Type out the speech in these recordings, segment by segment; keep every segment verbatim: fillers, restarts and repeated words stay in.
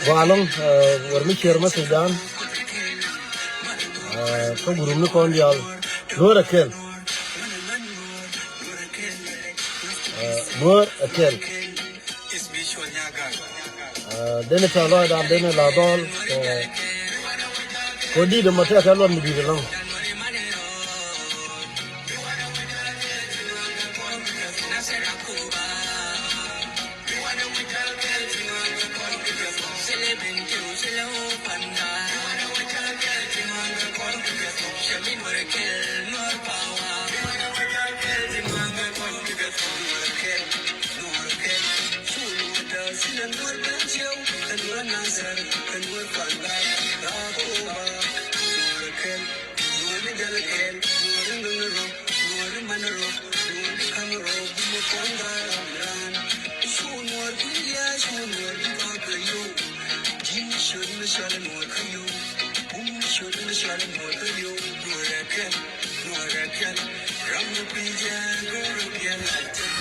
Gua alɔŋ, wër mi cier message dan. Kä gurum ni kɔn dial. Nuɔr a kel. Nuɔr a kel. Deni tɛ lɔcdan deni la dhɔl. Ko dit ɛmɔ tɛkɛ luɔt mi dit ɛlɔŋ.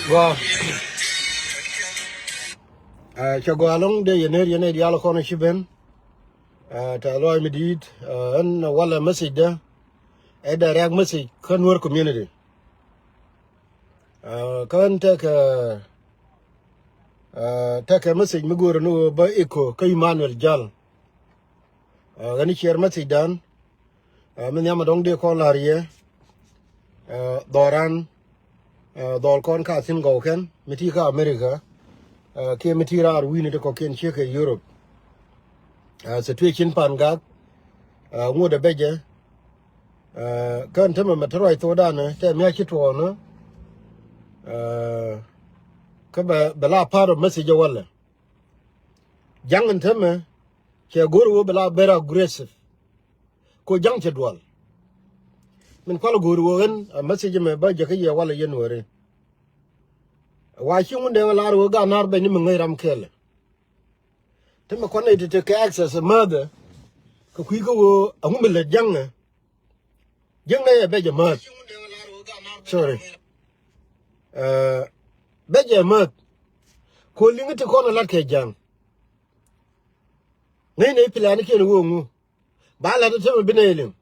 Gua. Cɛ gua lɔŋ de yɛn ner yɛn ner dial kɔn ci ben. Tɛ lɔc mi di̱i̱t ɛn walɛ message de. Ɛ direct message kä Nuer community. Kä ɛn tekɛ tekɛ message mi go̱o̱rɛ ni ɣöö bä echo kä Emmanuel Jal. Ɣän i̱ share message dan. Mi nhiam a dɔ̱ŋ dee kɔn la̱r yɛ dhɔran dhɔl kɔn ka thi̱n gɔw kɛn mi ti kä America. Kiɛ mi ti raar wi̱i̱ni ti kɔ̱kiɛn ciek kɛ Europe. Situation pan gak ŋot ɛ becɛ. Kän tämɛ mɛ te ruac thokdan tɛ mi a ci tuɔɔnä. Kä bɛ la part of message ɛ walɛ. Ja̱ŋ in tämɛ cɛ go̱r ɣöö bɛ la very aggressive. Ko ja̱ŋ cɛ dual. Min kual go̱o̱ri wä ɣän a message mɛ bä jäkä yɛ walɛ yɛn wä ri. Wa ci ŋun dee lar wä gaat naar bɛny ni mi ŋäc ram kɛɛlɛ. Te mi kɔn nɛy ti te kɛ access ɛ määthɛ. Kɛ kui̱ kä wä a ŋun mi lät ja̱ŋ ɛ. Ja̱ŋ nɛy ɛ bɛ jɛ määth. Sorry. Bɛ jɛ määth. Ko liŋi ti kɔn ɛ lat kɛ ja̱ŋ. Ŋäc nɛy plan kiɛn wä ŋu. Ba lat ɛ te mi bi nɛy liŋ.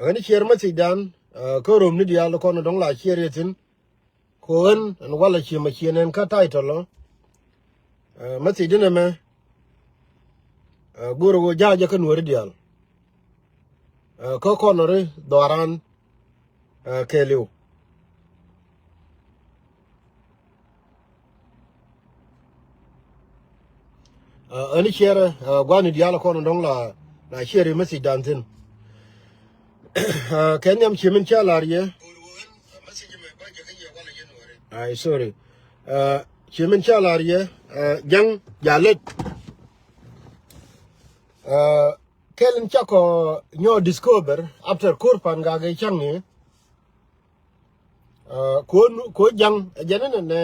Ɣän i̱ share message dan kä rom ni diaal kɔn dɔ̱ŋ la share yɛ thi̱n. Ko ɣän ɛn walɛ ciɛ mɛ ciɛ nɛn kä title ɔ. Message dinɛ mɛ go̱rɛ wä ja̱a̱ jɛ kä Nuääri diaal. Kä kɔn ri dhɔran kɛɛliw. Ɛn i̱ share gua̱ni diaal kɔn dɔ̱ŋ la la share message dan thi̱n. Kɛ nhiam ci min ca lar yɛ. Ai, sorry. Ci min ca lar yɛ ja̱ŋ jalet. Kɛl in cakɔ nyɔ discover after ko̱r pan gak i̱ ca̱ŋ ni. Ko ja̱ŋ ɛ jɛn inɛ nɛ.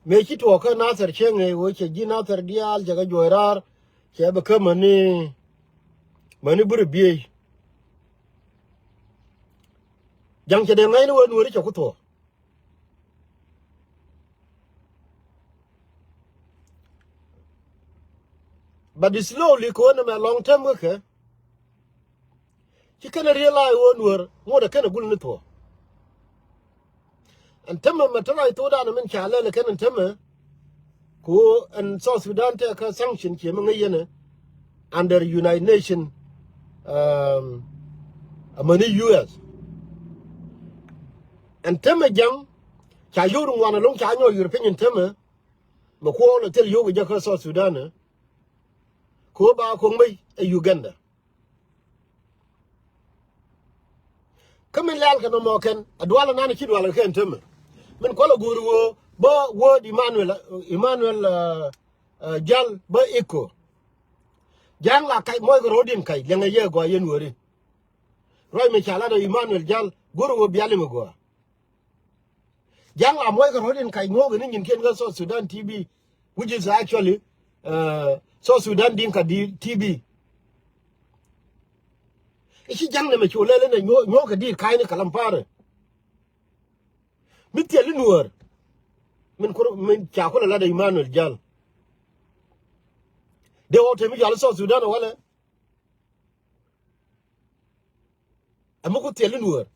Mëë ci tuɔɔk kä Nathɛr cieŋ ëë ɣöö cɛ ji̱ Nathɛr diaal cɛ kɛ juɔc raar cɛ bi kä mäni mäni bi ri biey. Ja̱ŋ cɛ dee ŋäcni wee Nuääri cɛ ku thuɔɔk. But slowly kɛ ɣöö nɛmɛ lɔŋ tɛm kä kɛ. Ci kɛn a realize ɣöö Nuäär ŋot ɛ kɛn a gul ni thuɔ̱k. Ɛn tämɛ mɛ te ruac thokdan min ca lɛl ɛ kɛn ɛn tämɛ. Ku ɛn South Sudan tɛ kä sanction ciɛ mi ŋäc yɛn ɛ. under United Nations, um, amäni U S. Ɛn tämɛ ja̱ŋ ca yio̱w ri ŋuan ɛlɔ̱ŋ ca nyɔk yir piny ɛn tämɛ. Mɛ kuɔɔl ɛ thil yio̱w kɛ jɛ kä South Sudan ɛ. Kɛ ɣöö ba ko̱ŋ mec ɛ Uganda. Kä min lɛl kɛ nɔmɔ kɛn a dual ɛnan ci dual kɛ kɛn tämɛ. Min kual a guur ɣöö bä word Emmanuel, Emmanuel, uh, uh, Jal bä iko. Ja̱a̱ŋ la kac muɔc kɛ ro̱o̱diɛn kac liɛŋɛ yɛ gɔaa yɛn wääri. Ruac mi ca lat ɛ Emmanuel Jal go̱r ɣöö biali mi gɔaa. Ja̱a̱ŋ la muɔc kɛ ro̱o̱diɛn kac ŋo̱o̱k ni nyinkiɛn kä South Sudan T V, which is actually, uh, South Sudan Dinka di-, T V. I̱ ci ja̱ŋ nɛmɛ cu lɛl inɛ nyuɔ̱ɔ̱k, nyuɔ̱ɔ̱k kɛ di̱i̱t ka̱a̱cni kɛ lam pa̱a̱rɛ. Mi thil i̱ nuäär. Min kur, min ca kulɛ lat ɛ Emmanuel Jal. Dee ɣɔw te mi cɔal i̱ South Sudan ɛ walɛ. Ɛ mi ku thil i̱ nuäär.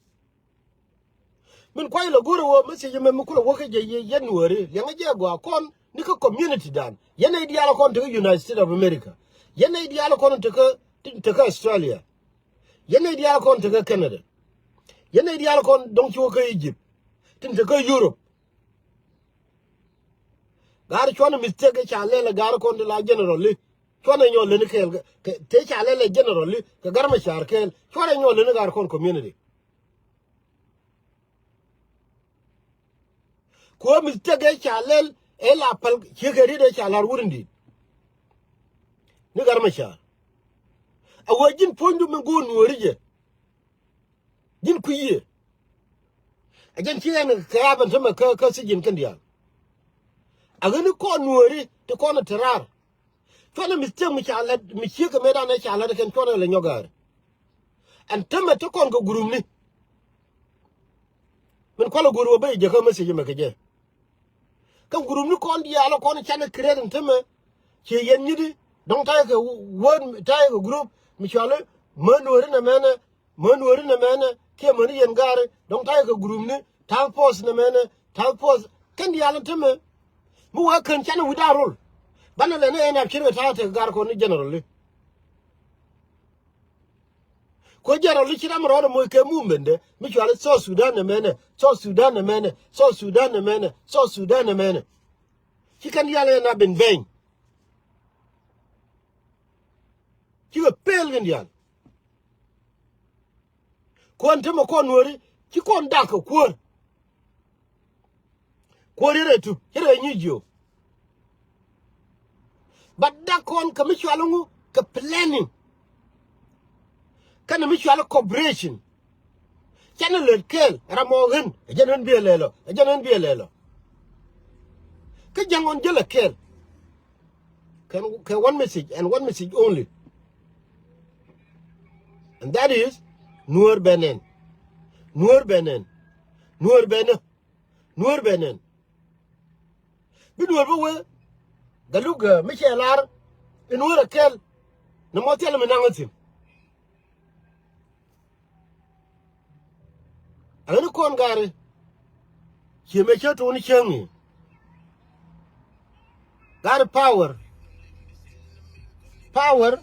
Min kuay lɛ go̱r ɛ ɣöö message mɛ mi kulɛ wä kä jɛ yɛ, yɛn nuääri liɛŋä jɛ gɔaa kɔn ni kä community dan. Yɛn nɛy diaal kɔn tekä United States of America. Yɛn nɛy diaal kɔn tekä, tekä Australia. Yɛn nɛy diaal kɔn tekä Canada. Yɛn nɛy diaal kɔn dɔ̱ŋ ci wä kä Egypt. Tin tekä Europe. Ga̱r cuanɛ mistake ca lɛl ɛ ga̱r kɔn ti la general li. Cuanɛ nyɔk leni kɛɛl kɛ, kɛ, te ca lɛl ɛ general li kɛ Gar Macar kɛɛl. Cuanɛ nyɔk leni ga̱r kɔn community. Kuɛ mistake ɛ ca lɛl ɛ la päl ciek kɛ riet ɛ ca la̱r wurindi. Ni Gar Macar. A wee ji̱n puɔ̱nydu mi go̱o̱r nuɔɔri jɛ. Ji̱n kui̱ yiëë. A jɛn ci ɛn kɛ ya̱p ɛn tämɛ kä, kä thiec ji̱n kɛn diaal. A ɣän i̱ kɔn nuɔɔri ti kɔn ɛ te raar. Cuanɛ mistake mi ca lät, mi ciek kɛ metdan ɛ ca lät kɛn cuanɛ lɛ nyɔk ga̱a̱ri. Ɛn tämɛ te kɔn kɛ gurupni. Min kualɛ guur wä ben jɛ kä message mɛ kɛ jɛ. Kä gurupni kɔn diaal kɔn canɛ create ɛn tämɛ. Ci yɛn nyiti dɔ̱ŋ ta̱yɛ kɛ word, ta̱yɛ kɛ group mi cɔali män wääri nɛ mɛnɛ, män wääri nɛ mɛnɛ kiɛ mäni yɛn gaari dɔ̱ŋ ta̱yɛ kɛ gurupni task force nɛ mɛnɛ, task force kɛn diaal ɛn tämɛ. Mi wee kän canɛ wi̱cda rol banɛ lɛ ni ɛn ap ciɛn kɛ ta̱a̱ tekɛ gaari kɔn ni general li. Kuɛ jɛ rɔ li ci ram rɔɔdɛ moc kɛ movement dɛ mi cuali South Sudan nɛ mɛnɛ, South Sudan nɛ mɛnɛ, South Sudan nɛ mɛnɛ, South Sudan nɛ mɛnɛ. Ci kɛn diaal ɛn a ben beny. Cikɛ pel kɛn diaal. Kuɔn temɛ kɔn nuɔri ci kɔn dak kɛ kuäär. Kuäär irɛ tu irɛ nyi jiö. But dak kɔn kɛ mi cual ŋu kɛ planning. Kɛnɛ mi cual cooperation. Canɛ lät kɛɛl ram mɔ ɣän ɛ jɛn ɣän biɛ lɛlɔ, ɛ jɛn ɣän biɛ lɛlɔ. Kä ja̱ŋ ɣɔn jälɛ kɛɛl. Kɛn kɛ one message and one message only. And that is nuɔr bɛ nɛn. Nuɔr bɛ nɛn. Nuɔr bɛ nɛ. Nuɔr bɛ nɛn. Bi nuɔr bä wee. Galuk mi cɛ lar. In nuɔr a kɛl. Ni mɔ thil mi naŋ a thin. Ɛn kɔn gari. Ciɛ mɛ cä tuun cäŋ i̱ gari power. Power.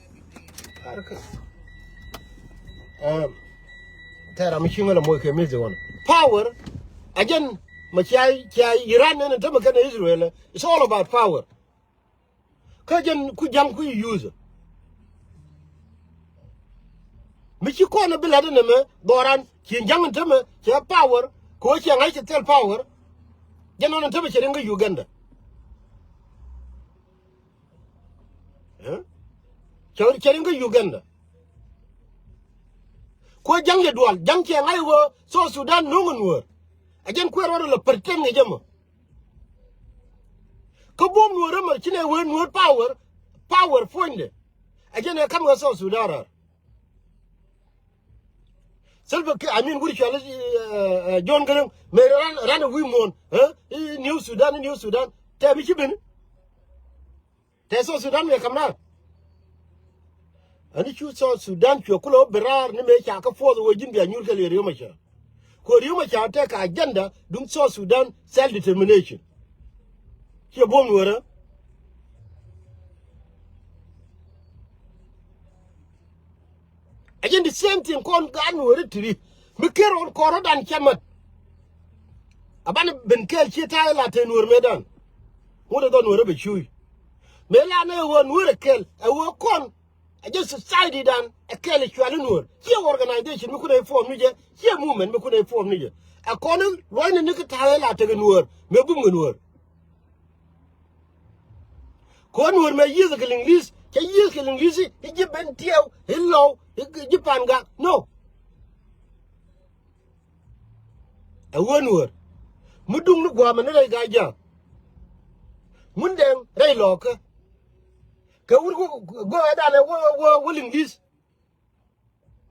Tɛra mi ciŋ la moc kɛ mithi wan power. A jɛn ma cia cia Iran nɛn tämɛ kɛn Israel. It's all about power. Kä jɛn ku ja̱ŋ ku use. Mi ci kɔn bi lat nɛmɛ dhɔran ci ja̱ŋ tämɛ cɛ power. Kɛ wä cɛ ŋa̱c cɛ thil power. Jɛn nɔn tämɛ cɛ riŋ kä Uganda. Cɛ cɛ riŋ kä Uganda. Kuɛ ja̱ŋ jɛ dual ja̱ŋ cɛ ŋa̱c wä South Sudan no̱ŋ nuɔ̱ɔ̱r. A jɛn kuɛ ruɔt la pretend ŋɛ jɛ mɔ. Kä buɔ̱m nuɔ̱ɔ̱r ɛmɛ ci nɛ wee nuɔ̱ɔ̱r power, power puɔ̱nydɛ. A jɛn ɛ kam ɣä South Sudan raar. Salva Kiir, I mean, wut cual, eh, eh, John Garang, mɛ ran, ran a wi̱i̱ muɔ̱ɔ̱n, eh? I̱ New Sudan, i̱ New Sudan. Tɛ bi ci ben. Tɛ South Sudan mɛ kam raar. Ani cu South Sudan cuɛ kulɛ wä ben raar ni mɛ ca kä force wä ji̱n bia nyuur kɛ liɛ Riek Machar. Kɛ Riek Machar tɛ kɛ agenda duŋ South Sudan self determination. Ciɛ buɔ̱m nuɔ̱ɔ̱rä. Ɛ jɛn the same thing kɔn gaat Nuɔ̱ɔ̱ri tiri. Mi ker ɣän kɔn rɔ̱dan cɛ mat. A banɛ ben kɛɛl ciɛ ta̱a̱ ila te Nuɔ̱ɔ̱r mëëdan. Ŋut ɛ dhɔ Nuɔ̱ɔ̱r ɛ bɛ cuuc. Mëë la nɛ ɛ ɣöö Nuɔ̱ɔ̱r ɛ kɛl ɛ ɣöö kɔn. Ɛ jɛn society dan ɛ kɛl ɛ cuali Nuɔ̱ɔ̱r. Ciɛ organization mi kun ɛ form ni jɛ. Ciɛ movement mi kun ɛ form ni jɛ. Ɛ kɔn luɔ̱cni ni kä ta̱a̱ ila tekɛ Nuɔ̱ɔ̱r mëë bum kɛ Nuɔ̱ɔ̱r. Kɔn Nuɔ̱ɔ̱r mɛ yieth kɛ Liŋli̱th, cɛ yieth kɛ Liŋli̱th i̱ ji̱ Bentiu, i̱ Lɔw, i̱ ji̱ Pangak. No. Ɛ ɣöö Nuɔ̱ɔ̱r mi duŋ ni gua̱a̱mɛ ni rɛy Gaa-jaak. Ŋun Dɛŋ rɛy Lɔɔkä. Kɛ wut go̱o̱rdan ɛ wä, wä, wä Liŋli̱th.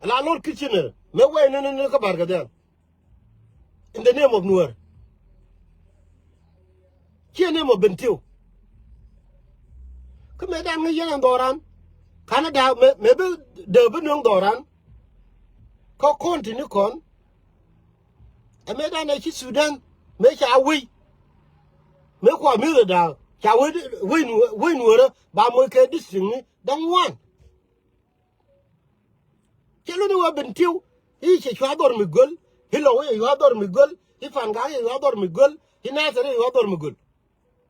Ala Lord Kitchener, mëë wee ni, ni, ni kä Barkadhɛl. In the name of Nuer. Ciɛ name of Bentiu. Kä mëëdan ŋäc yɛn ɛn dhɔran. Canada, mëë, mëë bi dee bi nöŋ dhɔran. Kä kɔn ti ni kɔn. Ɛ mëëdan ɛ ci Sudan, mëë ca wei. Mëë kua mi̱th ɛ da̱a̱k, ca wei, wei Nuɔ̱ɔ̱r, wei Nuɔ̱ɔ̱rä, ba moc kɛ district ni da̱ŋ ŋuan. Cɛ luni wä Bentiu, i̱ cɛ cua dhɔr mi göl, i̱ Lɔw i̱ cua dhɔr mi göl, i̱ Pangak i̱ cua dhɔr mi göl, i̱ Nathir i̱ cua dhɔr mi göl.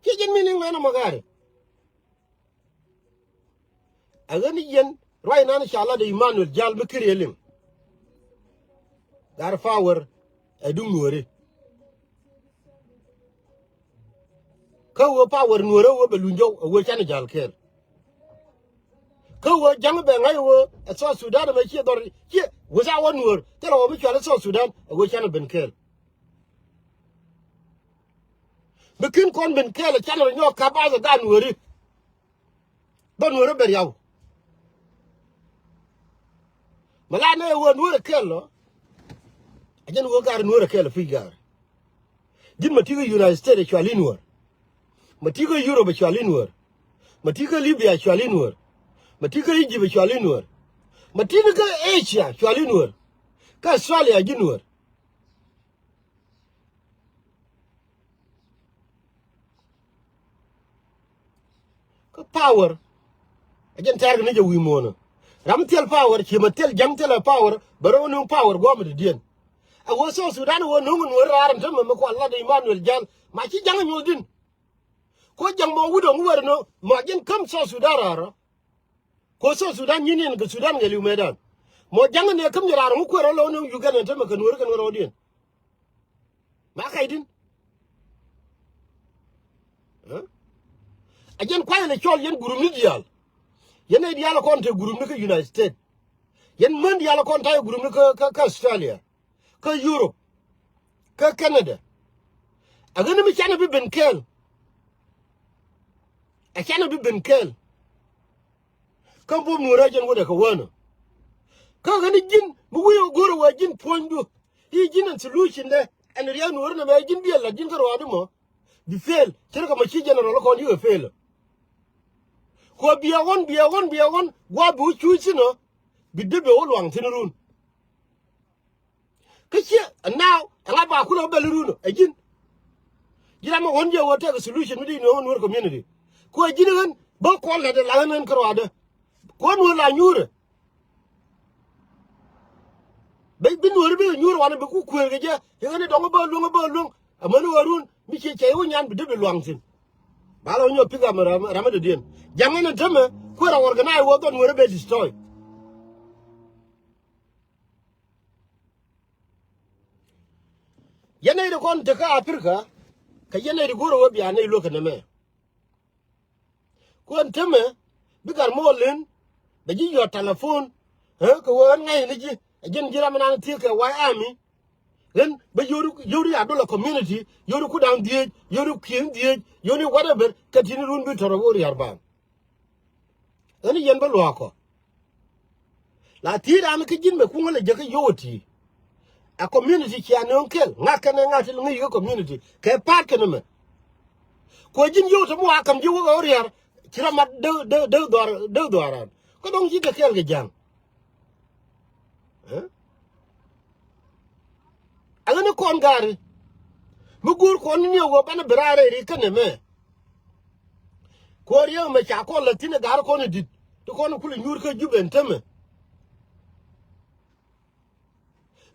Ciɛ jɛn mi ni ŋuɛn ɛmɔ gaari. Ɛ ɣän i̱ yɛn ruac nan ca lat ɛ Emmanuel Jal mi kiri ɛ liŋ. Gaari power ɛ duŋ Nuɔ̱ɔ̱ri. Kä ɣöö power Nuɔ̱ɔ̱rä ɣöö bɛ luny jɔw ɛ ɣöö canɛ ja̱l kɛɛl. Kä ɣöö ja̱ŋ bɛ ŋa̱c ɣöö ɛ South Sudan ɛmɛ ciɛ dhɔr ciɛ without wä Nuɔ̱ɔ̱r thilɛ ɣöö mi cual ɛ South Sudan ɛ ɣöö canɛ ben kɛɛl. Mi kin kɔn ben kɛɛl ɛ canɛ rɔ nyɔk ka̱p ath ɛ gaat Nuɔ̱ɔ̱ri. Bä Nuɔ̱ɔ̱rä bɛ riaw. Mɛ la nɛ ɣöö Nuɔ̱ɔ̱rä kɛl lɔ. A jɛn ɣöö gaar Nuɔ̱ɔ̱rä kɛl ɛ pi̱c gaar. Ji̱n ma ti̱ kä United States ɛ cual i̱ Nuɔ̱ɔ̱r. Ma ti̱ kä Europe ɛ cual i̱ Nuɔ̱ɔ̱r. Ma ti̱ kä Libya ɛ cual i̱ Nuɔ̱ɔ̱r. Ma ti̱ kä Egypt ɛ cual i̱ Nuɔ̱ɔ̱r. Ma ti̱ ni kä Asia ɛ cual i̱ Nuɔ̱ɔ̱r. Kä Australia ji̱ Nuɔ̱ɔ̱r. Kä power. A jɛn tɛɛr kɛ ni jɛ wi̱i̱ muɔ̱ɔ̱nä. Ram thil power, ci ma thil ja̱ŋ thil ɛ power, bɛ rɔ nuŋ power guɔ̱mɛ ti diɛn. A wä South Sudan wä nuŋ in wä raar in tämɛ mi kual lat Emmanuel Jal. Ma ci ja̱ŋ a nyuɔth din. Ko ja̱ŋ mɔ wut ɔŋ wär nɔ, ma jɛn käm South Sudan raar rɔ. Ko South Sudan nyin in kɛ Sudan ŋɛl i̱ mëëdan. Mɔ ja̱ŋ in ɛ käm jɛ raar ɔŋ kuɛr ɔ lɔ nuŋ Uganda in tämɛ kɛ nuɔ̱ɔ̱r kɛn wä rɔɔdiɛn. Ma kac din. Ɛ? A jɛn kuayɛ lɛ cɔl yɛn gurupni diaal. Yɛn nɛy diaal kɔn te gurupni kä United States. Yɛn män diaal kɔn ta̱yɛ gurupni kä, kä, kä Australia. Kä Europe. Kä Canada. A ɣän mi canɛ bi ben kɛɛl. A canɛ bi ben kɛɛl. Kä buɔ̱m Nuɔ̱ɔ̱rä jɛn wä dɛ kɛ wänä. Kä ɣän ji̱n mi wi̱i̱ ɣä go̱rä wä ji̱n puɔ̱nydu. I̱ ji̱n ɛn solution dɛ ɛn riɛk Nuɔ̱ɔ̱rä nɛmɛ ji̱n biɛ la̱t ji̱n kä ruaadä mɔ. Bi fail ce̱tkɛ mɔ ci general kɔn yikɛ fail. Kuɔ biɛ ɣɔn biɛ ɣɔn biɛ ɣɔn gua̱a̱ bi wä cuuc thi̱n ɔ. Bi dee bɛ wä luaŋ thi̱n run. Kä ciɛ ɛn now ɛŋa ba kulɛ wä bɛl run ɔ ɛ ji̱n. Ji̱n ram ɛ ɣɔn jiɛ wä tɛk solution mi di nuɔ̱ɔ̱ŋ Nuɔ̱ɔ̱r community. Kuɔ ji̱n ɣän bä kuɔl la̱t ɛ la̱t ɣän ɣän kä ruaadä. Kuɔ Nuɔ̱ɔ̱r la nyuurɛ. Bi, bi Nuɔ̱ɔ̱ri bi nyuur wanɛ bi ku kuëër kɛ jɛ. I̱ ɣän i̱ dɔ̱ŋ bä luäŋ bä luäŋ. Amäni ɣä run mi ciɛ cɛ i̱ wä nyan bi dee bi luaŋ thi̱n. Ba lɔ nyɔk pi̱k ram, ram, ram mi dɔ̱diɛn. Ja̱ŋ ɛn ɛn tämɛ kuëër a organize wä dhɔn Nuɔ̱ɔ̱ri bɛ destroy. Yɛn nɛy ti kɔn tekä Africa kɛ yɛn nɛy ti go̱o̱rä wä bia nɛy luäk kɛ nɛmɛ. Kuɛn temɛ bi gat muɔl len bɛ ji̱ yɔt telephone. Ɛ kɛ ɣöö ɣän ŋa̱c ni ji̱ ɛ ji̱n ji̱ ram inan thiek kɛ White Army. Ɣän bä yio̱wdi, yio̱wdi Adola community, yio̱wdi kuda̱ŋ dhieec, yio̱wdi ki̱eŋ dhieec, yio̱wdi whatever kɛ ti̱n run bi tɔrɔ wä ria̱r baaŋ. Ɣän yɛn bä luaakɔ. La thiec raan kä ji̱n mɛ kuŋä lɛ jäkä yio̱w ɛ ti̱i̱. Ɛ community cia nööŋ kɛl ŋa̱k kɛnɛ ŋa̱k ti ŋäc kä community kɛ pa̱a̱t kɛnɛ mɛ. Kuɔ ji̱n yio̱w te mi wa ka̱m ji̱ wäk ɛ wä ria̱r ci rɔ mat dee, dee, dee dhuaar, dee dhuaar raan kä dɔ̱ŋ ji̱ kɛ kɛɛl kɛ ja̱a̱ŋ. Ɛ? Aɣäni kɔn gaari mi go̱o̱r kɔn ni niɛ wä banɛ bi raar rɛy ri känɛ mɛ. Kuäär yɛ mɛ ca kɔn la thi̱n ɛ ga̱r kɔn i̱ di̱t ti kɔn i̱ kul i̱ nyuur kä Jubɛ ɛn tämɛ.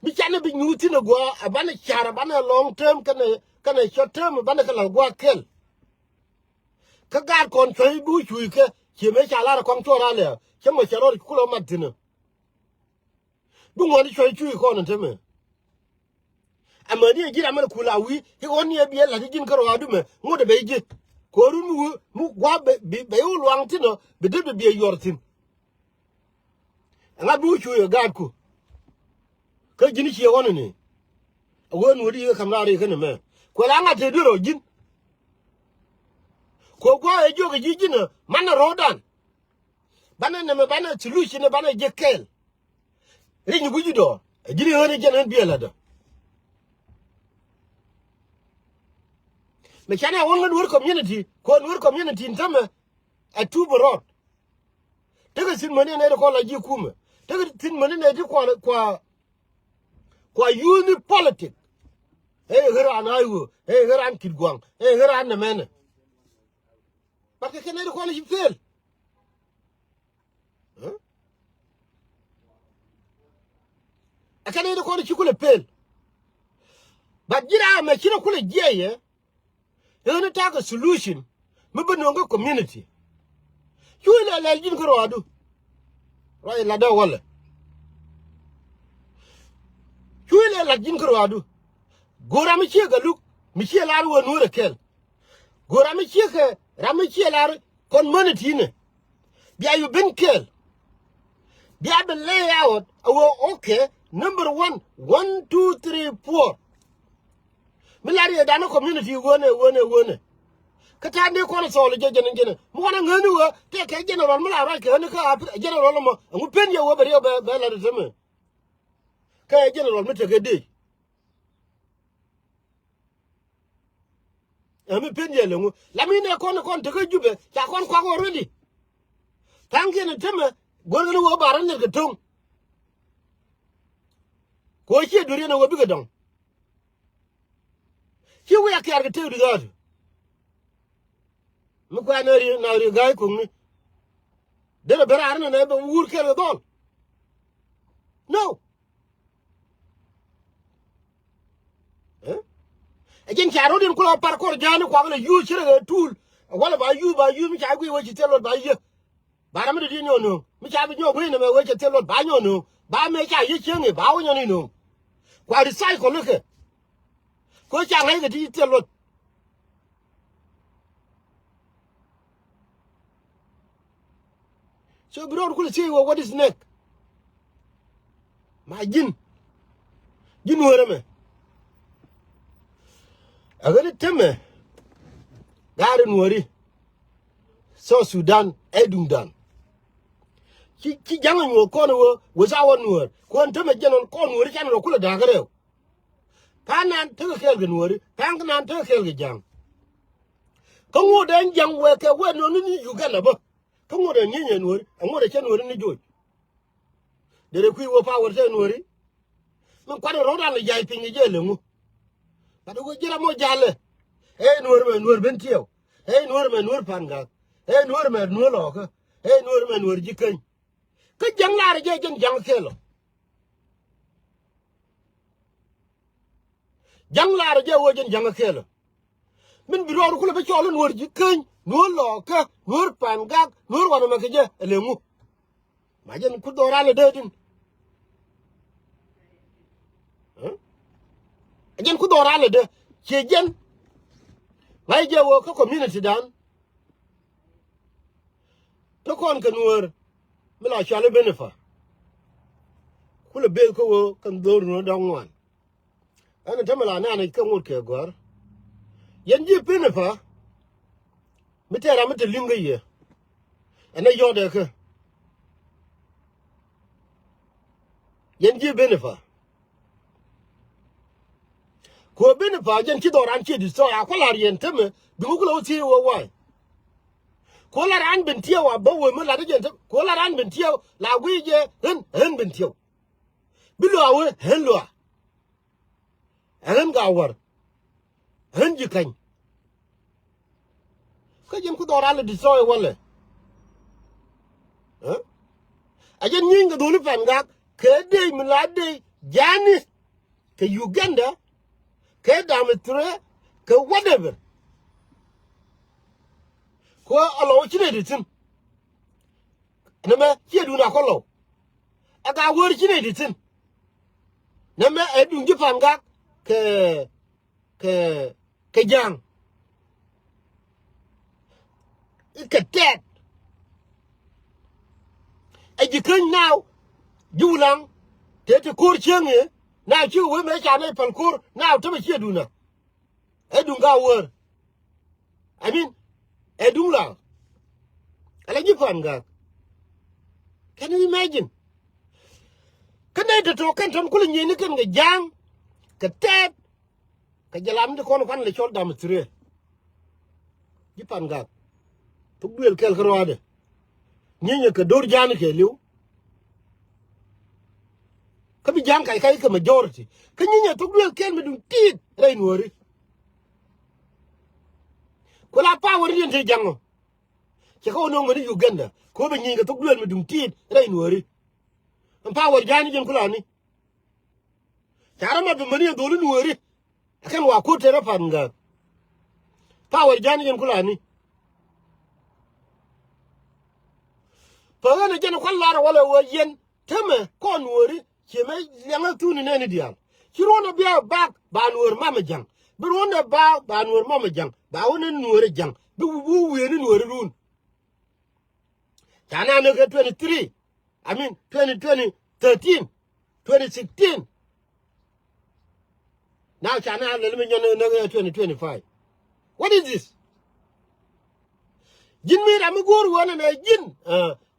Mi canɛ bi nyuuth thi̱n ɛ gua̱a̱, ɛ banɛ ca̱r, ɛ banɛ long term kɛnɛ, kɛnɛ short term, ɛ banɛ kɛ la̱th gua̱a̱ kɛl. Kä gaat kɔn cuɔ̱c bi wä cuuc kɛ, ciɛ mëë ca lar ɛ kɔaŋ cuɔ̱ɔ̱r a lɛ̈ɛ̈, cä mɔ cɛ rɔɔd kulɛ mat thi̱n ɛ. Bi ŋuɔ̱t i̱ cuɔ̱c cuuc kɔn ɛ temɛ. Amäni ɛ ji̱n ram mɛn kul a wi̱i̱ i̱ ɣɔ̱n ni ɛ biɛ la̱t i̱ ji̱n kä rɔaadu mɛ ŋot ɛ bɛ i̱ ji̱. Ko̱run mi wä mi gua̱a̱p bɛ, bɛ, bɛ i̱ wä luaŋ thi̱n ɔ bi dee bɛ biɛ yuɔr thi̱n. Ɛŋa bi wä cuuc ɛ gaatku? Kä ji̱n ciɛ ɣɔ̱n ni ɛ ɣöö nuɔ̱t i̱ ɣä ka̱m raar i̱ kä ni mɛ. Kuɛ la ŋa̱t te duer ɔ ji̱n. Kuɛ gua̱a̱ ɛ jiök ɛ ji̱ ji̱n ɛ man ɛ ro̱o̱dan. Banɛ nɛmɛ banɛ solution ɛ banɛ ji̱ kɛɛl. Ric ni gui̱c i̱ dɔɔr ɛ ji̱n i̱ ɣän i̱ jɛn ɣän biɛ lätdä. Mɛ canɛ ɣɔn ɣän wär community kuɔn wär community in tämɛ. Ɛ tup ɛ rɔɔd. Tekɛ thi̱n mäni nɛy ti kɔn la ji̱ kumɛ. Tekɛ thi̱n mäni nɛy ti kua, kua, kua use ni politic. Ɛ ɣän raan a i̱ ɣöö ɛ ɣän raan ki̱t gua̱a̱ŋ ɛ ɣän raan nɛmɛnɛ. But kɛ kɛ nɛy ti kɔn la ji̱ fail. Ɛ kɛn in kɔn ci kulɛ pel. But ji̱n ram mɛ ci rɔ kulɛ jiɛc yɛ. Ɣän in takɛ solution mi bi nööŋ kä community. Cu ilɛ lɛl ji̱n kä rɔadu. Ruac latdä walɛ. Cu ilɛ lat ji̱n kä rɔadu. Go̱o̱r ram mi ciek Galuk mi ciɛ lar wä nuɔ̱ɔ̱rɛ kɛl. Go̱o̱r ram mi ciek kɛ ram mi ciɛ lar kɔn mänɛ ti̱i̱nɛ. Bia yu ben kɛɛl. Bia ben lay out a wee, okay, number one, one, two, three, four. Mi lar yɛ danɛ community weenɛ, weenɛ, weenɛ. Kä ta̱a̱ ni kɔn thɔɔl jɛ jɛn jɛn mi wanɛ ŋäni wee tëë kɛ general mi la ruac kɛ ɣäni kä a general mɔ ɛŋu pen yɛ wee bɛ riɛw bɛ, bɛ lat i̱ tämɛ. Kä ɛ general mi tekɛ dee. Ɛ mi pen yɛ leŋu. Lam in ɛ kɔn kɔn tekä Jubɛ ca kɔn kuak already. Tha̱a̱ŋkiɛn ɛ temɛ guäärkɛ ni wä bar rɔ nɛr kɛ to̱ŋ. Kɛ wä ciɛ duer yɛn ɛ wä bikɛ dɔ̱ŋ. Ci wi̱i̱ a kiaar kɛ tëëk di dha̱a̱t. Mi kuɛ na ri na ri ga̱a̱c ko̱ŋni. Derɛ ben raar ni nɛ bɛ wur kɛl kɛ dhɔl. No. Ɛ jɛn ca ro̱diɛn kulɛ par kɔr ja̱a̱ni kuak lɛ yuuth ci rɛ ɣɛ tuul. Walɛ ba yuuth ba yuuth mi ca guiy wee ci thil luɔt ba yieth. Ba ram mi dee di̱t nyɔk nööŋ mi ca bi nyɔk guiy nɛmɛ wee ci thil luɔt ba nyɔk nööŋ ba mɛ ca yieth cieŋ i̱ ba wä nyɔk ni nööŋ. Kua recycle ikɛ. Kɛ ca ŋäc kɛ ti thil luɔt. So bi rɔɔd kulɛ thiec wä what is next. Ma ji̱n ji̱n nuäärä mɛ. A ɣän i̱ temɛ gaari nuääri. South Sudan ɛ duŋdan. Ci, ci ja̱ŋ a nyuɔ̱ɔ̱k kɔn wä wä sa wä nuäär kuɔn temɛ jɛn ɔn kɔn nuääri can rɔ kulɛ da̱a̱k rɛw. Pa̱a̱n nan tekɛ kɛɛl kɛ nuääri pa̱a̱n nan tekɛ kɛɛl kɛ ja̱ŋ. Kä ŋot ɛn ja̱ŋ wee kɛ wee nööŋni ni Uganda bä. Kä ŋot ɛn ŋi̱enyɛ nuääri ɛ ŋot ɛ cä nuääri ni joc. Derɛ kui̱ wee power tɛ nuääri. Min kuat in ro̱o̱dan lɛ ja̱c piny kɛ jɛ leŋu. Kat wee ji̱n ram mɔ ja̱lɛ. Ɛ nuääri mɛ nuääri ben tiɛw. Ɛ nuääri mɛ nuääri pa̱a̱n ga̱a̱k. Ɛ nuääri mɛ nuääri lɔɔkä. Ɛ nuääri mɛ nuääri ji̱ käny. Kä ja̱ŋ laarä jɛ jɛn ja̱ŋ kɛɛl ɔ. Ja̱ŋ laarä jɛ wee jɛn ja̱ŋ kɛɛl ɔ. Min bi rɔɔd kulɛ bi cɔɔl in nuɔr ji̱ käny nuɔr lɔɔkä nuɔr pa̱a̱n gak nuɔr wanɛ mɛ kɛ jɛ ɛ leŋu. Ma jɛn ku dhɔran lɛ dee din. Ɛ jɛn ku dhɔran lɛ dee ciɛ jɛn. Ŋa̱c jɛ wee kä community dan. Te kɔn kɛ nuäär mi la cuali Benifa. Kulɛ beth kä wee kɛn dho̱r nuɔ̱ɔ̱r dɔ̱ŋ ŋuan. Ɛn ɛ tämɛ la nɛ̈ɛ̈n ɛ kɛ ŋot kɛ gɔ̱a̱r. Yɛn ji̱ Benifa mi tɛɛr ram mi te li̱ŋ kä yɛ. Ɛn ɛ yɔ̱ɔ̱t ɛ kä yɛn ji̱ Benifa. Kuɔ Benifa jɛn ci dhɔran ci destroy a kua̱ la̱r yɛn temɛ. Duŋ kulɛ wä thiec wä wa̱a̱. Kuɔ la̱r an ben tiɛw a bä wee mi la̱t jɛn temɛ kuɔ la̱r an ben tiɛw la guiy jɛ ɣän ɣän ben tiɛw. Bi luaak wee ɣän luaak. Ɛ ɣän Gawar. Ɣän ji̱ käny. Kä jɛn ku dhɔran lɛ destroy walɛ. Ɛ jɛn nyieeny kɛ dholi pa̱a̱n gak kɛ dee mi la dee ja̱a̱ni. kɛ Uganda, kɛ Damitire, kɛ whatever. Kɛ ɣöö a lɔw ci nɛy ti thi̱n. Nɛmɛ ciɛ duun a kɔ lɔw. Ɛ ka wär ci nɛy ti thi̱n. Nɛmɛ ɛ duŋ ji̱ Pangak kɛ, kɛ, kɛ Ja̱a̱ŋ. Kɛ tɛt. Ɛ ji̱ käny naaw, ji̱ Wulaŋ, tëë ti ko̱r cieŋ i̱, naaw ci wee mëë ca nɛy päl ko̱r, naaw tämɛ ciɛ duun a. Ɛ duŋ ka wär. I mean, ɛ duŋ la. Ala ji̱ Pangak. Can you imagine? Kä nɛy tɔ̱tɔ̱ kɛn tɔ̱n kulɛ nyieyni kɛn kɛ Ja̱a̱ŋ, kɛ tɛt, kɛ jɛ lam ti kɔn kuan lɛ cɔl Damitire. Ji̱ Pangak. Thuk duëël kɛl kä ruaadɛ. Nyinyɛ kɛ do̱r Ja̱a̱ŋ kɛɛliw. Kä bi Ja̱a̱ŋ kac kac kɛ majority. Kä nyinyɛ thuk duëël kɛl mi duŋ ti̱i̱t rɛy Nuääri. Ku la power diɛn te Ja̱a̱ŋ ɔ. Cɛ kä wä no̱o̱ŋ mäni Uganda. Kɛ wä bɛ nyieeny kɛ thuk duëël mi duŋ ti̱i̱t rɛy Nuääri. Ɛn power Ja̱a̱ŋ ni jɛn kulani. Ca rɔ mat bɛ mäni ɛ dholi Nuääri. Ɛ kɛn wa ko̱r tëë rɔ Pangak. Power Ja̱a̱ŋ ni jɛn kulani. Pä ɣän ɛ jɛn kuan lar ɛ wala wä yɛn. Tämɛ kɔn Nuääri ciɛ mɛ liɛŋä thuni nɛɛni diaal. Ci ruɔ̱n ɛ bia bak ba Nuäär mamɛ Ja̱ŋ. Bi ruɔ̱n ɛ ba ba Nuäär mamɛ Ja̱ŋ. Ba wä ni Nuäär ɛ Ja̱ŋ. Bi wu wiee ni Nuääri run. Ca na ni kɛ twenty three. I mean, twenty twenty thirteen, twenty sixteen. Now ca na lɛl mi nyɔn ni kɛ twenty twenty five. What is this? Ji̱n mi ram mi go̱o̱r wä nɛ nɛ ji̱n.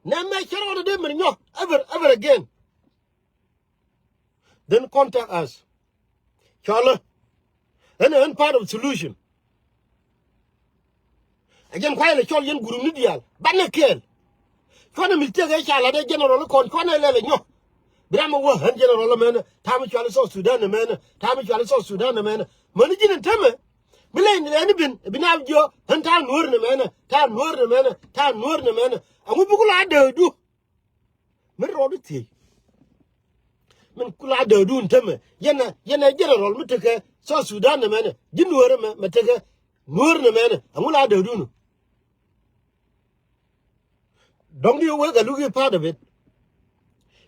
Nɛ mɛ cɛ rɔɔdɛ dee mi nyɔk ever, ever again. Then contact us. Cɔlä. Ɣän ɛ ɣän part of solution. Ɛ jɛn kuayɛ lɛ cɔl yɛn group ni diaal banɛ kɛɛl. Cuanɛ mistake ɛ ca lat ɛ general kɔn cuanɛ lɛl ɛ nyɔk. Bi ram ɛ wä ɣän general ɛmɛnɛ ta̱a̱ mi cuali South Sudan ɛmɛnɛ, ta̱a̱ mi cuali South Sudan ɛmɛnɛ. Mäni ji̱n ɛn tämɛ mi lɛ in lɛni bin bi na jiɔ ɣän ta̱a̱ Nuäär ɛmɛnɛ, ta̱a̱ Nuäär ɛmɛnɛ, ta̱a̱ Nuäär ɛmɛnɛ. Ɛŋu buk la dääkdu. Min rɔɔdu thiec. Min kula dääkdun tämɛ. Yɛn ɛ, yɛn ɛ general mi tekɛ South Sudan nɛmɛnɛ. Ji̱ Nuäär ɛmɛ, mɛ tekɛ Nuäär nɛmɛnɛ. Ɛŋu la dääkdun. Dɔ̱ŋ di wek a look a part of it.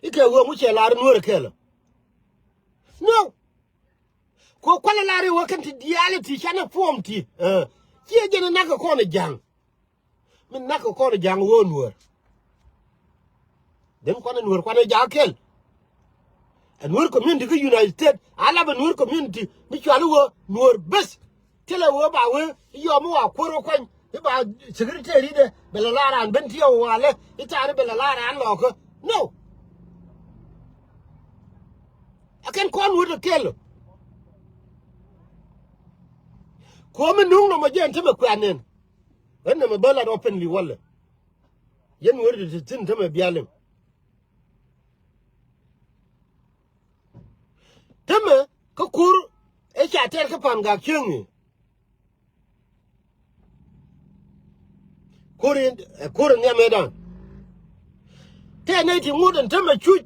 Ikɛ wek ŋu cɛ lar Nuäär kɛɛl. No. Ku kualɛ lar i̱ wä kɛn ti diaal ti canɛ form ti. Ɛ, ciɛ jɛn nak kɛ kɔn ɛ Ja̱a̱ŋ. Min nak kɛ kɔn ɛ Ja̱a̱ŋ wä Nuäär. Den kuanɛ Nuäär kuanɛ jakä kɛl. Ɛ Nuäär community kä United States a lapɛ Nuäär community mi cuali wä Nuäär beth. Thilɛ wee ba wee i̱ yɔm i̱ wa kuäär wä kuany i̱ ba secretary dɛ bɛ lɛ la raan ben tiɛw walɛ i̱ ta̱a̱ri bɛ lɛ la raan lɔɔkä. No. Ɛ kɛn kɔn wut ɛ kɛl. Kuɔ̱m mi nuŋ nɔmɔ jɛ ɛn tämɛ kuɛ̈n nɛn. Ɣän nɛmɛ bä lat openly walɛ. Yɛn wee ti thi̱n tämɛ bialiŋ. Tämɛ kä kur ëë ca tɛr kä Pangak cieŋ i̱. Kur in, ɛ kur in nhiam ëëdan. Tɛɛ nɛy ti ŋut ɛn tämɛ cuc.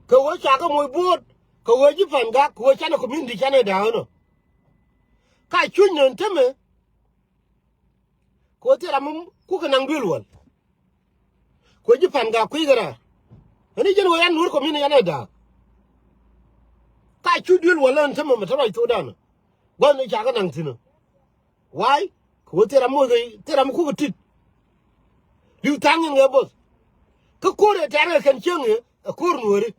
Kɛ ɣöö ca kɛ moc buɔ̱ɔ̱t kɛ ɣöö ji̱ Pangak kɛ ɣöö canɛ community canɛ da̱a̱k ɛnɔ. Ka cuc nön tämɛ. Kɛ ɣöö thil ram mi kukɛ naŋ duël wäl. Kɛ ɣöö ji̱ Pangak kui̱ kɛ raar. Ɣän i̱ jɛn ɣöö yan Nuäär community yan ɛ da̱a̱k. Ka cu duël wäl ɣän tämɛ mɛ te ruac thokdan. Gua̱n ni ca kɛ naŋ thi̱n ɔ. Why? Kɛ ɣöö thil ram mi wä kɛ thil ram mi kukɛ tit. Li̱w tha̱a̱ŋ in ɣɛ bo̱th. Kä ko̱r ëë tɛ̈r kɛ kɛn cieŋ ëë ɛ ko̱r Nuääri.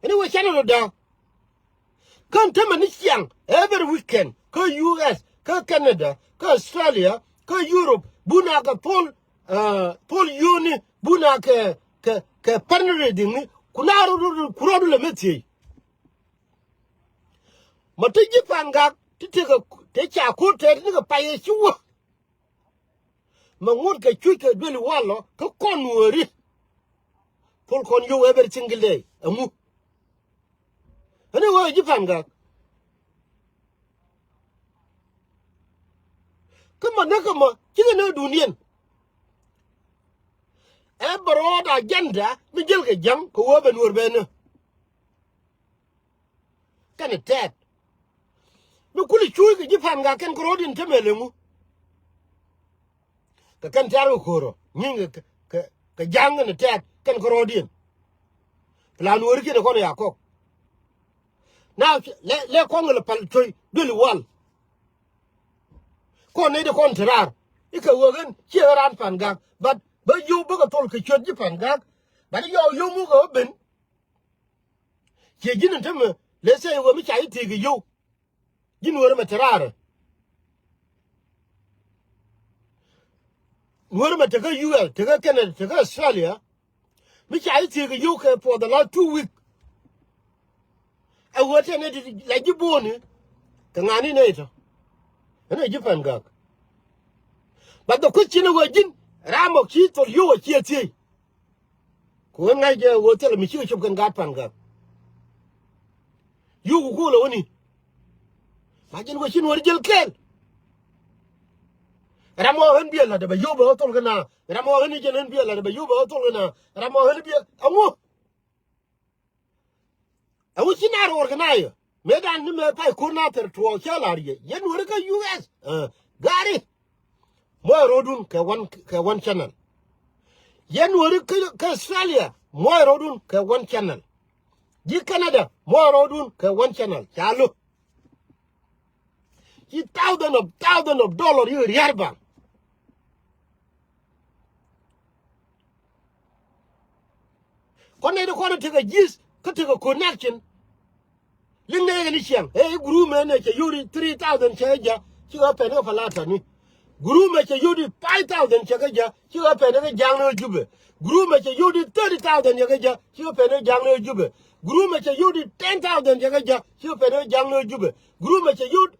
Ɛn i̱ wee canɛ rɔ da̱a̱k. Kä ɛn tämɛ ni ciaŋ every weekend kä U S kä Canada kä Australia kä Europe buna kɛ pol, ɛ, pol yuni buna kɛ, kɛ, kɛ pärni rɛy di̱ŋni. Ku na rɔ, rɔ, rɔ, ku rɔɔdu lɛ mɛ thiec. Ma te ji̱ Pangak ti tekɛ te ca ko̱r tɛt ni kɛ pay ɛ ci wä. Mɛ ŋuɔ̱t kɛ cuc kɛ duëli walɔ kä kɔn Nuääri. Pol kɔn yio̱w every single day. Ɛŋu? Ɛn i̱ wee ji̱ Pangak. Kä mɔ näk kä mɔ cikɛ näk duundiɛn. Ɛ broad agenda mi jel kɛ ja̱ŋ kɛ wee bɛ Nuɔr bɛ ni. Kɛnɛ tɛɛt mi kuli cuuc kɛ ji̱ Pangak kɛn kɛ ro̱o̱diɛn te mɛ leŋu. Kɛ kɛn tɛɛr kɛ ko̱o̱rɔ nyiŋ kɛ, kɛ, kɛ ja̱a̱ŋ kɛn tɛɛt kɛn kɛ ro̱o̱diɛn. Plan weri kiɛn kɔn ya kɔk. Na lɛ, lɛ kɔn kɛ lɛ pal cuɔ̱c duëli wal. Kɔn nɛy di kɔn te raar ikɛ wee kɛn ciɛ ran Pangak. But bä yio̱w bä kɛ thol kɛ ciöt ji̱ Pangak. But yɔw yio̱w muk kɛ wä ben. Ciɛ ji̱n in te mɛ lɛ sɛ wee mi ca ji̱ thiek kɛ yio̱w. Ji̱ Nuɔ̱ɔ̱ri mɛ te raarä. Nuɔ̱ɔ̱ri mɛ tekɛ U S, tekɛ Canada, tekɛ Australia. Mi ca ji̱ thiek kɛ yio̱w kɛ for the last two week. Ɛ wee tɛn ɛ ti la ji̱ bo̱o̱ni kɛ ŋa̱ni nɛy tɔ. Ɛn ɛ ji̱ Pangak. But the question ɛ wee ji̱n ram ɔ ci thol yio̱w ɛ ciɛ thiec. Ku ɣän ŋa̱c jɛ ɣöö thilɛ mi cikɛ cop kɛn gaat Pangak. Yuk ku kuulɛ wäni. Ma jɛn wä ci Nuɔ̱ɔ̱ri jel kɛɛl. Ram ɔ ɣän biɛ la̱t ɛ bɛ yio̱w bɛ ɣä thol kɛ na. Ram ɔ ɣän i̱ jɛn ɣän biɛ la̱t ɛ bɛ yio̱w bɛ ɣä thol kɛ na. Ram ɔ ɣän i̱ biɛ aŋu. Ɛ wä ci na ruɔr kɛ na yɛ. Mëë dan ni mëë pay ko̱r na thɛr tuɔɔk cä la̱r yɛ. Yɛn Nuɔ̱ɔ̱ri kä U S. Ɛ, gari. Muɔc ro̱o̱dun kɛ one, kɛ one channel. Yɛn Nuɔ̱ɔ̱ri kä, kä Australia muɔc ro̱o̱dun kɛ one channel. Ji̱ Canada muɔc ro̱o̱dun kɛ one channel. Ca lo̱. Ci thousand of, thousand of dollar yikɛ ria̱r baŋ. Kɔn nɛy ti kɔn tekɛ ji̱th kä tekɛ connection. Liŋ nɛ kɛ ni ciɛŋ ɛ group mɛ nɛ cɛ yuri three thousand cɛ kɛ ja̱. Cikɛ pɛn kɛ Palatani. Group mɛ cɛ yuri five thousand cɛ kɛ ja̱. Cikɛ pɛn kɛ ja̱a̱ŋ ni Jubɛ. Group mɛ cɛ yuri thirty thousand cɛ kɛ ja̱. Cikɛ pɛn kɛ ja̱a̱ŋ ni Jubɛ. Group mɛ cɛ yuri ten thousand cɛ kɛ ja̱. Cikɛ pɛn kɛ ja̱a̱ŋ ni Jubɛ. Group mɛ cɛ yuri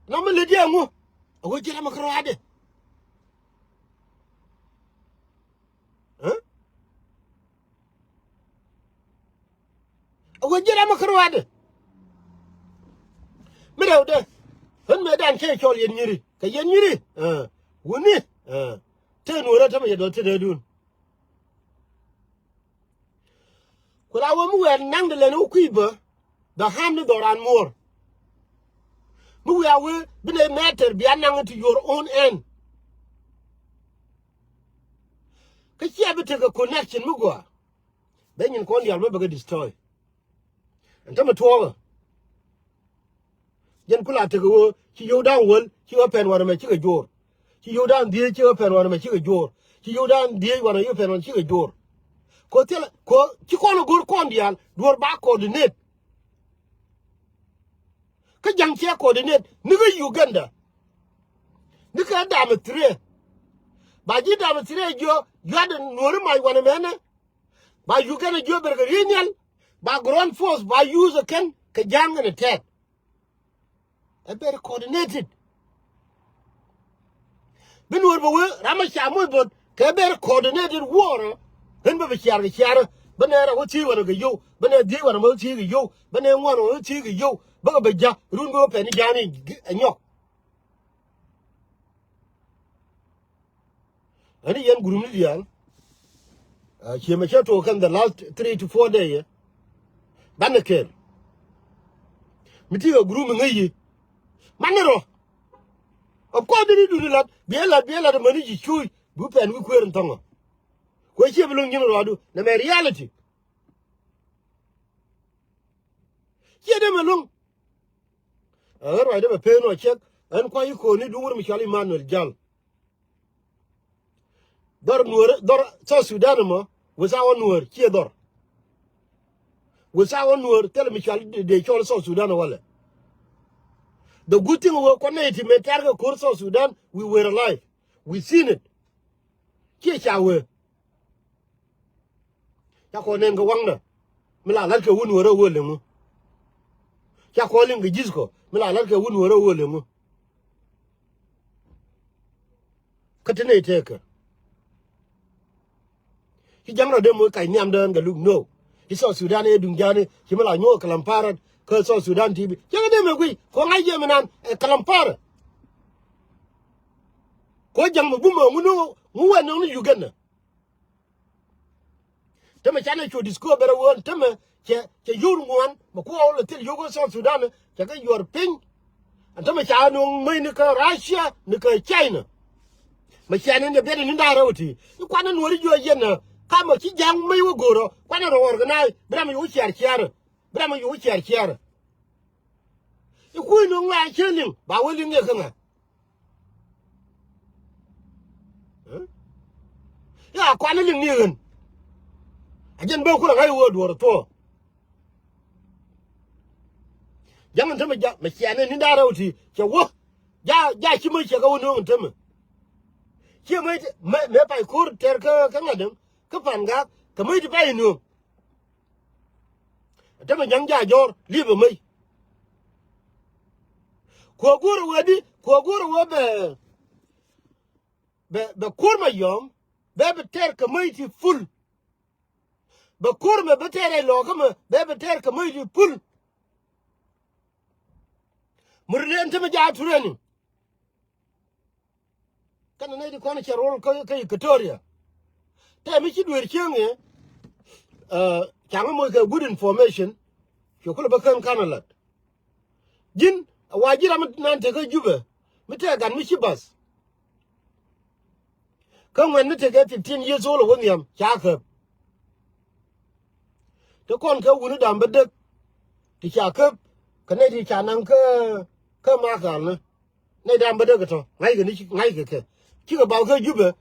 nɔmɔ lɛ diɛ ŋu. A wee ji̱ ram a kɛ rɔaadɛ. Ɛ? A wee ji̱ ram a kɛ rɔaadɛ. Mi rɛwdɛ ɣän mëë dan cɛ cɔl yɛn nyiri kɛ yɛn nyiri. Ɛ, wuni. Ɛ, te Nuɔ̱ɔ̱rä tämɛ yɛ dɔ̱ te dee dun. Ku la wee mi wɛɛr naŋ de lɛn wä kui̱ bä. Bɛ ham ni dhɔran muɔr. Mi wiaa wee bi nɛ matter bia naŋ to your own end. Kä cia bi tekɛ connection mi gɔaa. Bɛ nyin kɔn diaal bä bɛ kɛ destroy. Ɛn tämɛ tuɔɔkä. Jɛn kula tekɛ wee ci yio̱w da̱a̱ŋ wäl ci ɣä pɛn wanɛ mɛ cikɛ joor. Ci yio̱w da̱a̱ŋ dhieec ci ɣä pɛn wanɛ mɛ cikɛ joor. Ci yio̱w da̱a̱ŋ dhieec wanɛ yio̱w pɛn wanɛ cikɛ joor. Ko thilɛ ko ci kɔn ɛ go̱r kɔn diaal duɔ̱r ba coordinate. Kä ja̱ŋ ciɛ coordinate ni kä Uganda. Ni kä damɛ threat. Ba ji̱ damɛ threat jiɔ yuat Nuɔ̱ɔ̱ri mac wanɛ mɛnɛ. Ba Uganda jiɔ ber kɛ riey nhial. Ba ground force ba use kɛn kɛ ja̱ŋ ɛn ɛ tɛt. Ɛ ber coordinated. Bi Nuɔ̱ɔ̱r bɛ wee ram a ca moc bo̱th kɛ ber coordinated war. Ɣän bɛ bɛ ciar kɛ ciar. Bä nɛ ra wä thiec wanɛ kɛ yow. Bä nɛ dhiec wanɛ mɛ wä thiec kɛ yow. Bä nɛ ŋuan wanɛ wä thiec kɛ yow. Bä kɛ bɛ ja̱ run bä wä pɛn i̱ ja̱a̱n i̱ ɛ nyɔk. Ani yɛn group ni diaal. Ciɛ mɛ cɛ tuɔɔk kɛn the last three to four day. Banɛ kɛɛl mi ti kɛ group mi ŋäc yi. Manɛ rɔ. Of course dini duni lat biɛ lat biɛ lat mani ji̱ cuuc bi pɛn wi̱i̱ kueer in thɔŋɔ. Kuɛ ciɛ bi loŋ nyin rɔɔdu nɛ mɛ reality. Ciɛ dee mɛ loŋ. Ɛ ɣän ruacdä bɛ pen ɔ ciek ɣän kua̱c i̱ ko̱ni duŋ wur mi cɔal Emmanuel Jal. Dhɔr Nuɔ̱ɔ̱r dhɔr South Sudan ɛmɔ without Nuɔ̱ɔ̱r ciɛ dhɔr. Without Nuɔ̱ɔ̱r thilɛ mi cɔal dee cɔl South Sudan ɛ walɛ. The good thing wee kuanɛ iti mɛ tɛ̈r kɛ ko̱r South Sudan we were alive. We seen it. Ciɛ ca wee. Ca kɔn nɛn kɛ waŋdä mi la la̱t kɛ wun wärä wä leŋu. Ca kɔn liŋ kɛ ji̱th kɔ mi la la̱t kɛ wun wärä wä leŋu. Kä ti nɛy tëëkä ci ja̱ŋ rɔ dee moc kac nhiamdä ɣän kɛ luk no. Ci South Sudan ëë duŋ ja̱a̱ni ci mi la nyuɔ̱k kɛ Kampala kä South Sudan T V. Cä kɛ dee mɛ guic kɔ ŋa̱c jɛ mi nan ɛ Kampala. Kɔ ja̱ŋ mɛ bumɛ ŋu ni ŋu wɛn nɔŋ ni Uganda. Tämɛ canɛ cu discover ɣöö tämɛ cɛ, cɛ yio̱w ŋuan mɛ kuɔɔk lɛ thil yio̱w kä South Sudan, cɛ kɛ yuɔr piny. Ɛn tämɛ ca nööŋ mäc ni kä Russia ni kä China. Mɛ ciɛ ni ni biɛt ni da̱a̱ rɛw ti i̱ kuanɛ nuɔ̱ɔ̱ri jiɔ yɛn ɛ kamɛ ci ja̱ŋ mäc wä go̱o̱rä kuanɛ rɔ organize bi ram yio̱w ciaar ciaar. Bi ram yio̱w ciaar ciaar. I̱ kui̱ nööŋ ŋa̱ cä liŋ ba wä liŋ yɛ kä ŋa̱. Ya kuan liŋ ni ɣän. A jɛn ben kulɛ ŋa̱c wee duɔ̱ɔ̱r thuɔ̱ɔ̱. Ja̱ŋ in tämɛ ja̱ mɛ cianɛ ni da̱a̱ rɛw ti cɛ wä. Ja, ja ci mä ciɛ kɛ wä nööŋ in tämɛ. Ciɛ mä, mä, mä pay ko̱r tɛr kä, kä ŋa̱t däŋ kä pan ga̱a̱k kɛ mä ti pay nööŋ. Tämɛ ja̱ŋ ja jɔ̱ɔ̱r li̱pɛ mäc. Kuɔ go̱o̱rä wee di, kuɔ go̱o̱rä wee bɛ, bɛ, bɛ kuɔr ma yɔ̱ɔ̱m bɛ bɛ tɛr kɛ mäc ti full. Bɛ kuɔr mɛ bɛ tɛr ɛ lɔɔkä mɛ bɛ bɛ tɛr kɛ mäc ti full. Mur len tämɛ ja tureni. Kɛnɛ nɛy ti kɔn cɛ rol kä, kä Equatoria. Tɛ mi ci dueer cieŋ ɛ, ɛ, ca ŋä moc kɛ good information. Cuɛ kulɛ bä kän kanɛ lat. Ji̱n a wa ji̱ ram mi nan tekä Jubɛ mi tɛ gat mi ci bath. Kä ŋuɛn mi tekɛ fifteen years old a wä nhiam ca käp. Te kɔn kɛ wuni da̱a̱m bä däk ti ca käp kɛ nɛy ti ca naŋ kä, kä Makal ni. Nɛy da̱a̱m bä däk tɔ ŋa̱ckɛ ni ci ŋa̱ckɛ kɛ. Cikɛ bath kä Jubɛ.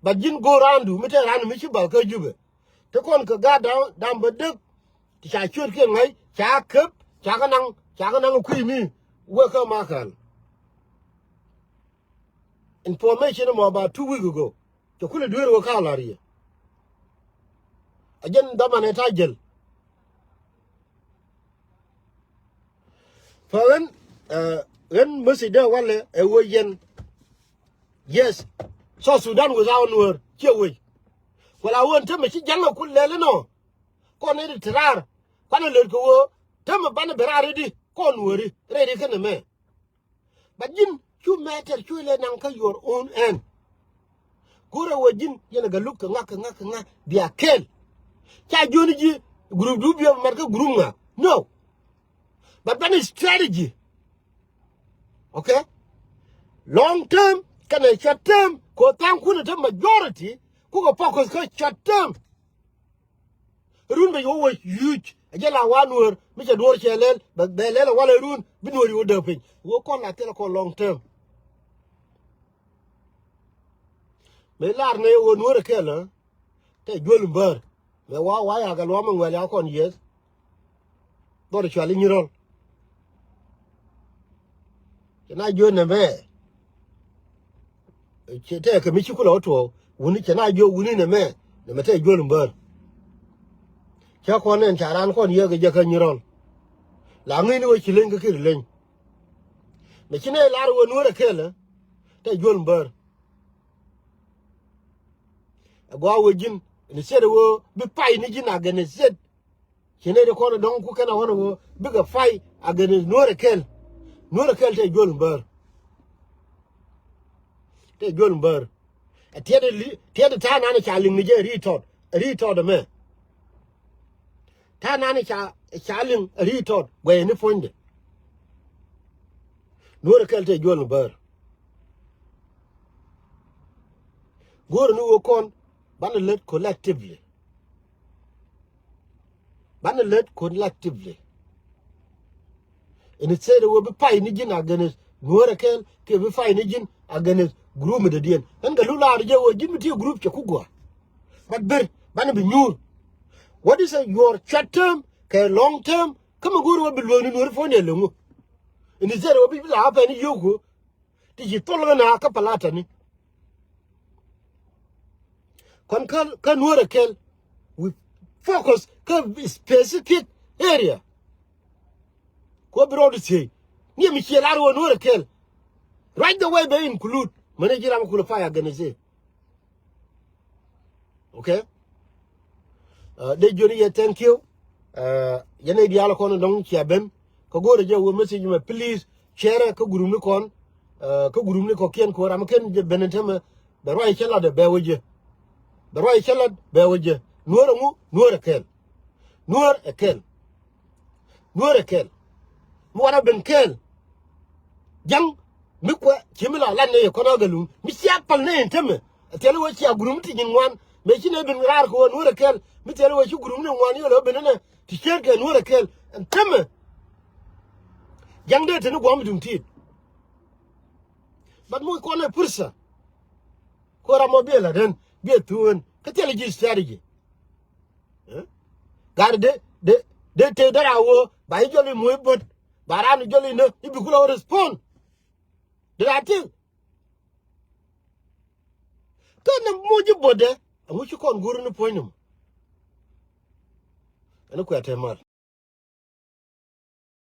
But ji̱n go̱o̱r raandu mi te raandu mi ci bath kä Jubɛ. Te kɔn kɛ gaat da̱a̱m, da̱a̱m bä däk ti ca ciötkiɛn ŋa̱c ca käp ca kɛ naŋ, ca kɛ naŋ kui̱ mi wee kä Makal. Information mɔ about two week ago. Cɛ kulɛ dueer wä ka̱a̱ la̱r yɛ. A jɛn dhamanɛ ta̱ jäl. Fa ɣän, ɛ, ɣän message dee walɛ ɛ wee yɛn. Yes. South Sudan without Nuäär ciɛ wec. Wala ɣöö ɛn tämɛ ci ja̱ŋ ɛ kul lɛl inɔ. Kɔn ni ti raar kuanɛ lät kɛ ɣöö tämɛ banɛ ben raar i̱di kɔn Nuääri rɛy ri kɛnɛ mɛ. But ji̱n cu mɛtɛr cu ilɛ naŋ kä your own end. Go̱rɛ wä ji̱n yɛn a Galuk kɛ ŋa kɛ ŋa kɛ ŋa bia kɛl. Ca jiöni ji̱ group du bia mat kä group ŋa. No. But banɛ strategy. Okay? Long term kɛnɛ short term kɛ tha̱a̱ŋ kunɛ te majority kukɛ focus kä short term. Run bɛ yio̱w wä yuc a jɛ la wa Nuäär mi cɛ duɔ̱ɔ̱r cɛ lɛl bɛ, bɛ lɛl a walɛ run bi Nuäär yio̱w däk piny. Wä kɔn la thilɛ kɔn long term. Mëë lar nɛ wä Nuäär ɛ kɛl ɛ tɛ juäl in bäär. Mɛ wa wa ya kɛ luam in wɛl ya kɔn yieth. Dhɔr cual i̱ nyirɔl. Cɛ na jiö nɛmɛ. Cɛ tɛ kɛ mi ci kulɛ wä tuɔɔk wuni cɛ na jiö wuni nɛmɛ. Nɛmɛ tɛ juöl in bär. Cɛ kɔn nɛn ca raan kɔn yieth kɛ jɛ kä nyirɔl. La ŋi̱n i̱ wä ci leny kä kir leny. Mɛ ci nɛ lar wä Nuäär ɛ kɛl ɛ tɛ juöl in bär. Ɛ gɔaa wee ji̱n ni ciet ɛ wee bi pay ni ji̱n a gɛn ni ciet. Ci nɛy ti kɔn ɛ dɔ̱ŋ ku kɛn a ɣɔn ɛ wee bikɛ pay a gɛn ni Nuäär ɛ kɛl. Nuäär ɛ kɛl tɛ juöl in bär. Tɛ juöl in bär. Ɛ tiɛt ɛ li, tiɛt ɛ ta̱a̱ nan ɛ ca liŋ ni jɛ ɛ ri tɔt, ɛ ri tɔt ɛmɛ. Ta̱a̱ nan ɛ ca, ɛ ca liŋ ɛ ri tɔt guɛy ni puɔ̱nydɛ. Nuäär ɛ kɛl tɛ juöl in bär. Go̱o̱rä ni ɣöö kɔn banɛ lät collectively. Banɛ lät collectively. Instead ɛ wee bi pay ni ji̱n against Nuäär ɛ kɛl kiɛ bi pay ni ji̱n against group mi dɔ̱diɛn. Ɛn kɛ luk laar jɛ wee ji̱n mi ti group cɛ ku gɔaa. But ber banɛ bi nyuur. What is a your short term kɛ long term? Kä mi go̱o̱rä wee bi luäk ni Nuäär puɔ̱nydɛ leŋ wä. Instead ɛ wee bi la pɛn ni yio̱w kɛ ti ci thol ɣän a kä palatani. Kɔn kä, kä Nuäär ɛ kɛl, we focus kä specific area. Kuɔ bi rɔɔd thiey ni mi ciɛ lar wä Nuäär ɛ kɛl. Right the way bɛ include mɛn ji̱ ram kulɛ pay against. Okay. Dee jiöni yɛ thank you. Yɛn nɛy diaal kɔn dɔ̱ŋ cia ben. Kä go̱o̱rä jɛ wee message mɛ please share kä group ni kɔn. Kä group ni kɔ̱kiɛn kɛ wee ram mi ken jɛ ben in tämɛ bɛ ruac cä lat bɛ wee jɛ. Bɛ ruac cä lat bɛ wee jɛ. Nuɔr ɛŋu? Nuɔr ɛ kɛl. Nuɔr ɛ kɛl. Nuɔr ɛ kɛl. Mi wanɛ ben kɛl. Ja̱ŋ mi kuɛ ci mi la lat ni yɛ kɔn ɔ gɛ luŋ mi cia pal ni ɛn temɛ. Ɛ thil wee cia gurum ti nyin ŋuan mɛ ci ni ben raar kɛ wä nuɔr ɛ kɛl mi thil wee ci gurum ni ŋuan yɛ lɛ ben ni nɛ ti cier kɛ nuɔr ɛ kɛl ɛn temɛ. Ja̱ŋ dee teni guam duŋ tit. But mi kɔn ɛ pursa. Ko ram mɔ biɛ la den biɛ thuun kä thil ji̱ strategy. Gat de de de te dara wo ba yi jɔli muɔy bot ba ran jɔli ne ibi kula respond. De da til kä ne muji bot de. Aŋu ci kɔn guru ni puɔny num. Ani kuɛ te mal.